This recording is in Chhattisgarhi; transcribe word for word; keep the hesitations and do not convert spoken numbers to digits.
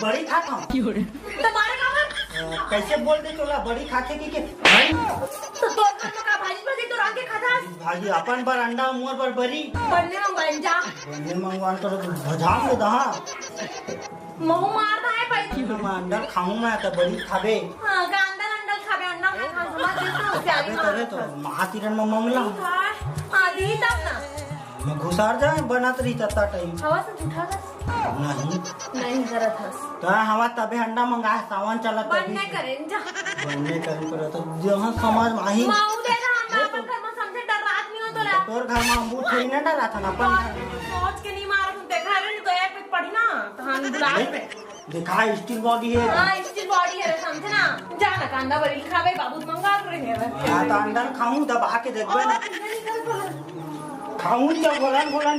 बड़ी खात हूँ। तो मारे का बर? अ, कैसे बोल दे तोला बड़ी खाथे कि के? तो तोर घर में का भाजी भाजी तो रांध के खाथस? भाजी अपन बर अंडा, मोर बर बरी। बन्ने मंगवाइन जा। बन्ने मंगवाइन तो भजाम ले दहा। महू मार दहा है भाई। मैं अंडा खाऊं मैं तो बड़ी खाबे। हाँ, का अंडा अंडा खाबे, अंडा मैं खा समझ दे तो होशियारी खाबे तबे तो मार। महातीरन में मंगला। हाँ, दी तब ना। मैं घुसार जाए बनत रही तत्ता टाइम। हवा से उठा कर। नहीं। नहीं करत हस। तो हवा तबे अंडा मंगा है, सावन चला तभी। बन्ने करें जा। बन्ने करें पर तो जहाँ समझ में आही। माऊ दे ना, हम अपन घर में समझे डर रात नहीं हो तो ला। तोर घर में अम्बू थोड़ी ना डरा था ना अपन घर में। सोच के नहीं मारा तुम देखा रे तो एक पड़ी ना तो हम बुला ले। देखा, स्टील बॉडी है। हाँ, स्टील बॉडी है रे, समझे ना। जा ना, कांदा बड़ी खाबे, बाबू मंगा रहे हैं। हाँ, तो अंडा खाऊं, दबा के देखबे ना। और इधर इधर बोला। खाऊं तो बोलन बोलन